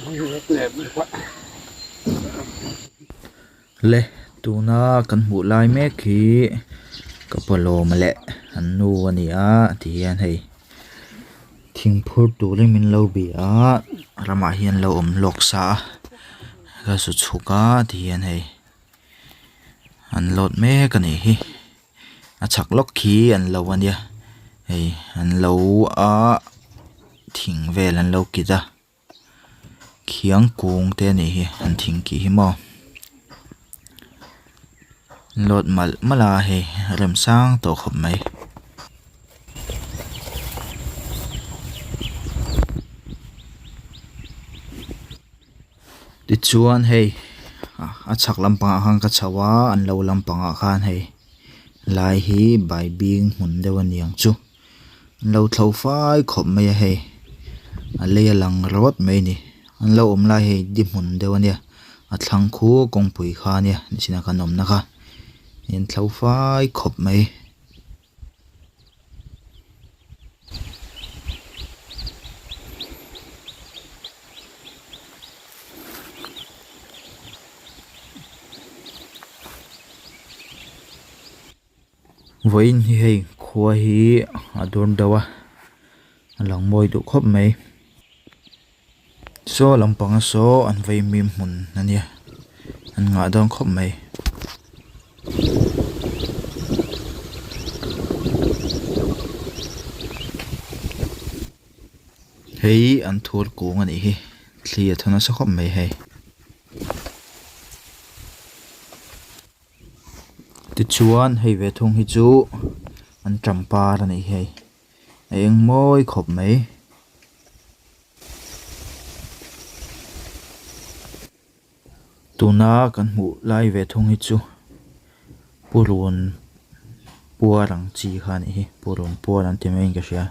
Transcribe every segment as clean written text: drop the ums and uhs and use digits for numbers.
Le tuna kan hmuh lai mek hi ka pawlawm leh an nu a ni a ti hian hei thing phur turin min lo bia a ramah hian lo awm lawk sa a ka su chhuk a ti hian hei an load mek a nih hi a chhak lawk khi an lo a nia hei an lo a thing vel an lo kit a. Khiang kung te a nih hi an thing kih hi maw load malh malh a hei a rem sang tawh khawp mai. Tichuan hei a chhak lampangah khan ka chho a an lo lampangah khan hei lai hi baibing hmun deuh a ni ang chu. An lo thlo fai khawp mai a hei a lei a lang rawt mai a ni an lo awm lai hei di hmun deuh a nia a thlang khu kawngpui kha a nia nichin a kan awmna kha an thlo fai khawp mai. Vawiin hi hei khua hi a dawn deuh a a lang mawi duh khawp mai saw lampanga saw an vaimim hmun a nia an ngah dawn khawp mai. Hei an thur kung a nih hi thli a thaw nasa khawp mai hei. Tichuan hei ve thung hi chu an ṭampar a nih hi hei a eng mawi khawp mai. Tuna kan hmuh lai ve thung hi chu purun puar ang chi kha a nih hi purun puar an ti maiin ka hria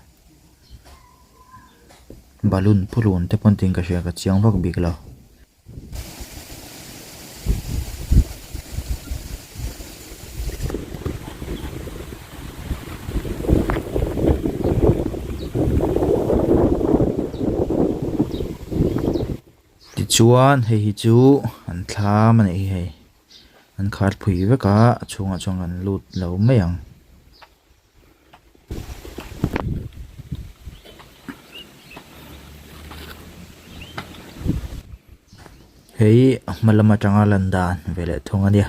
balloon purun te pawh an tiin ka hria ka chiang vak bik lo. Tichuan hei hi chu an thlam a nih hi hei an khar phui vek a a chhungah chuan kan lut lo mai ang. Hei a hma lam atanga lan dan ve leh thung a nia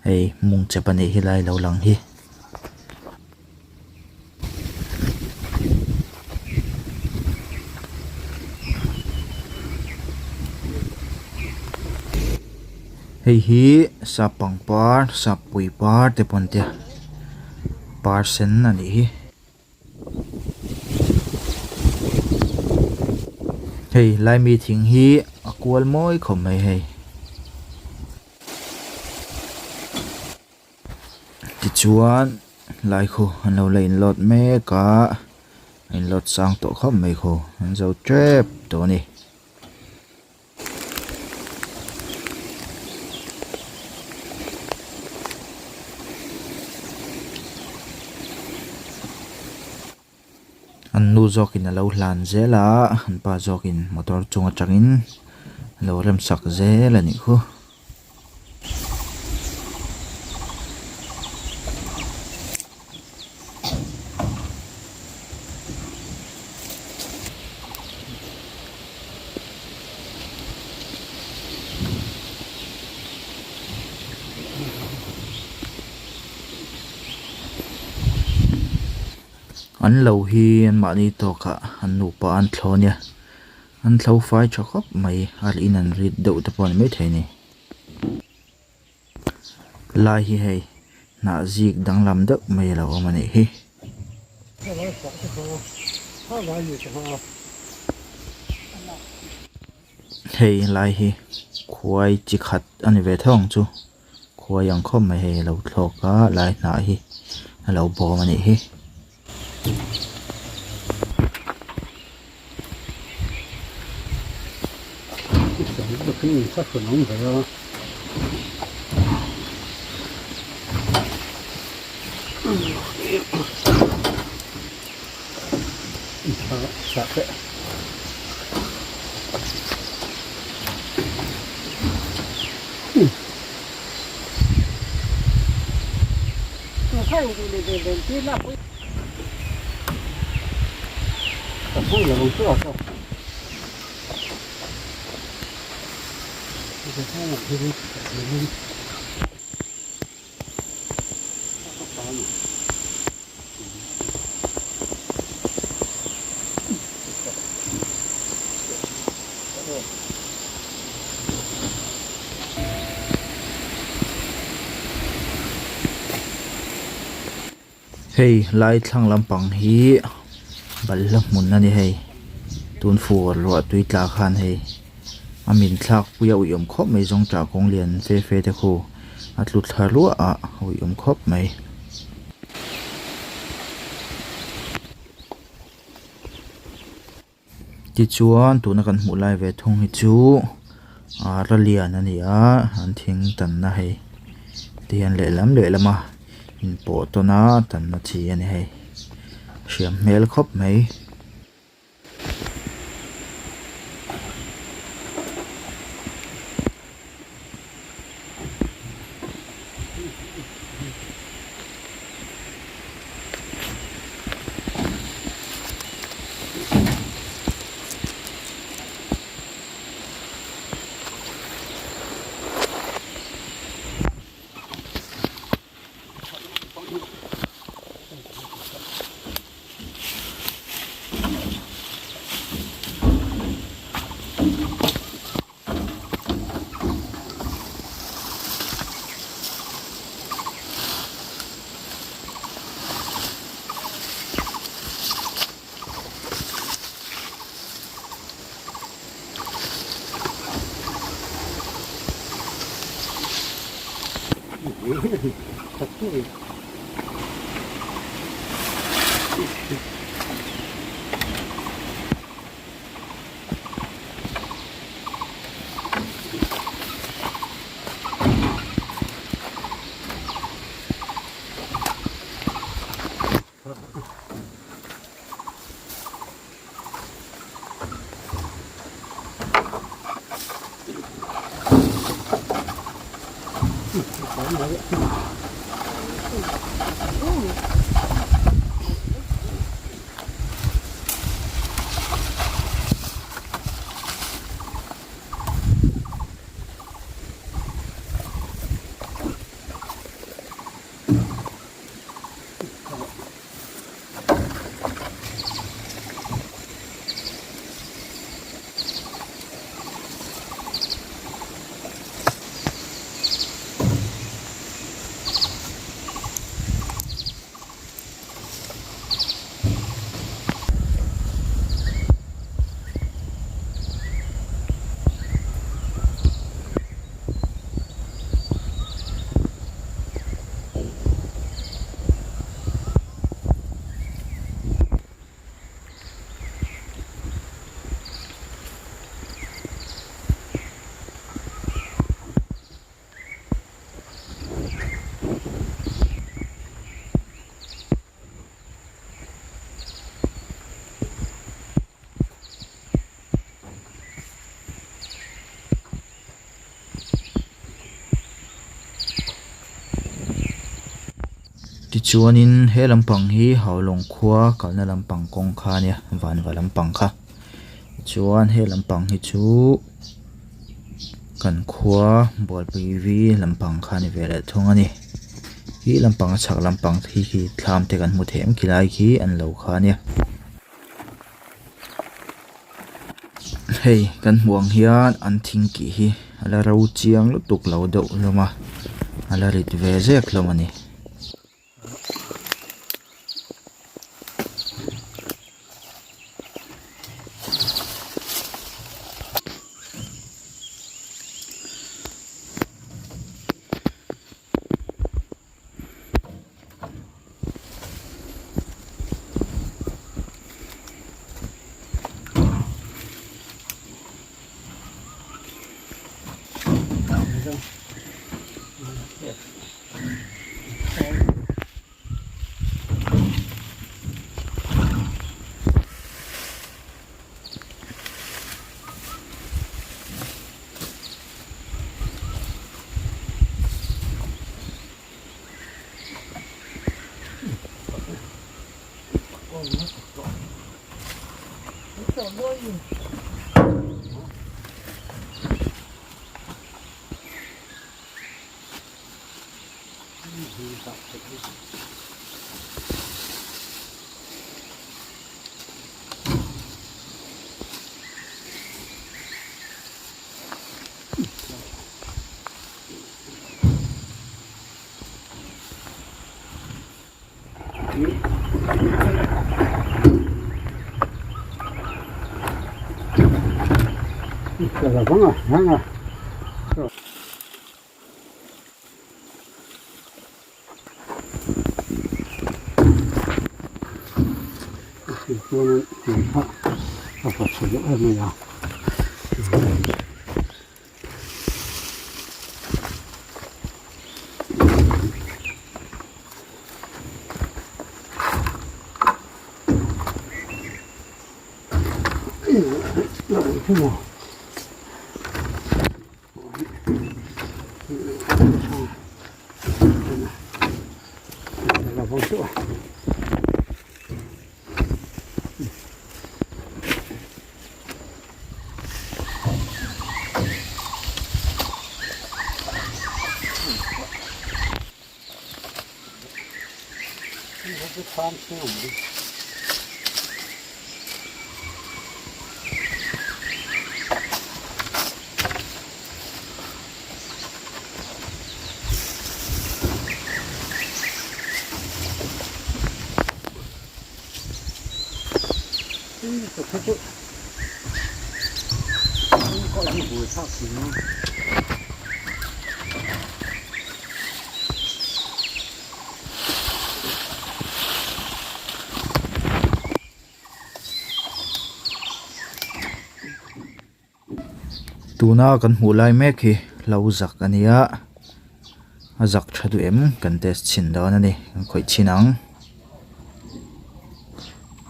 hei mung chep a nih hi lai lo lang hi. Hei hi sap pangpar sap pui par te pawh an tia par sen a nih hi hei lai mi thing hi a kual mawi khawp mai hei. Tichuan lai khu an lo la in load mek a a in load sang tawh khawp mai khu an zo tep tawh a ni. An nu zawkin a lo hlan zel a an pa zawkin motor chung atangin a lo rem sak zel a nih khu. An lo hi an mahni tawkah an nupa an thlo a nia an thlo fai tha khawp mai a in an rit deuh te pawh a ni maithei a ni. Lai hi hei hnah zik danglam deuh mai a lo awm a nih hi. Hei lai hi khuai chi khat a ni ve tho ang chu khuai ang khawp mai hei a lo thlawk a lai hnah hi a lo bawm a nih hi. Hei lai thlang lampang hi balhla hmun a ni hei tun fur ruah tui tla khan hei a min thlak pui a uiawm khawp mai zawng tah kawng lian fe fe te khu a tlu thla ruah a uiawm khawp mai. Tichuan tuna kan hmuh lai ve thung hi chu ah ra lian a ni a an thing tanna hei tihian lehlam lehlama inpawh tawn a tanna chi a ni hei hriam hmel khawp mai. Tichuanin he lampang hi Haulawng khua kalna lampang kawng kha a nia vanva lampang kha chuan he lampang hi chu kan khua bualpui vi lampang kha a ni ve leh thung a ni khi lampang a chhak lampang khi khi thlam te kan hmu thei em khilai khi an lo kha a nia. Hei kan hmuh ang hian an thing kih hi a la ro chiang lutuk lo deuh hlawm a a la rit ve zek hlawm a ni. Tuna kan hmuh lai mek hi hlo zak a nia a zak tha duh em kan test chhin dawn a ni kan khawih chhin ang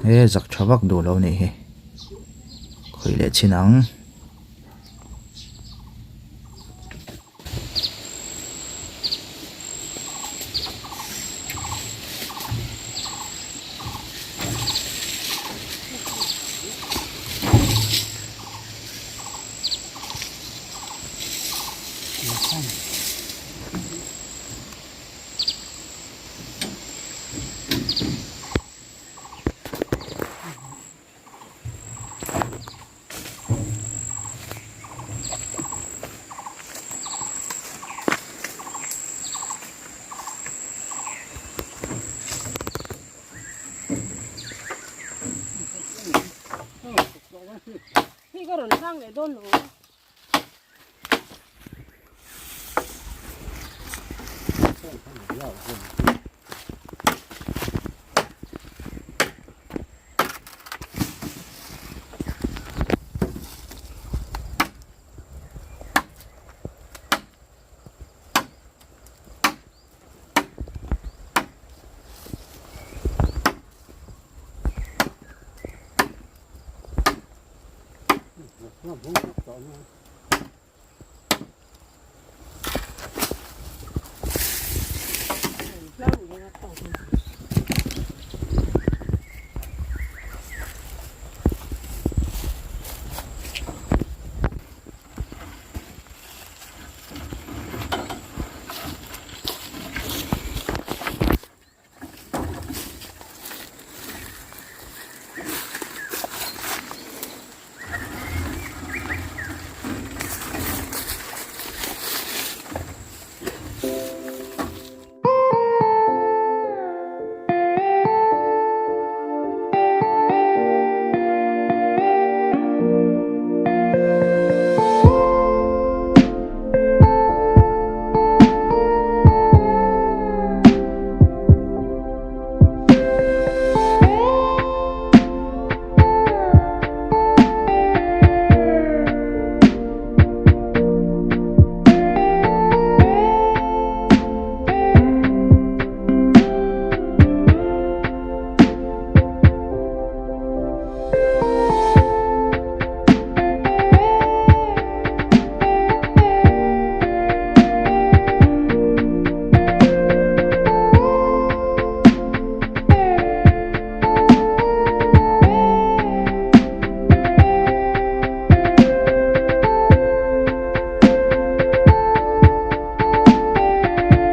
he zak tha vak duh lo nih hi khawih leh chhin ang.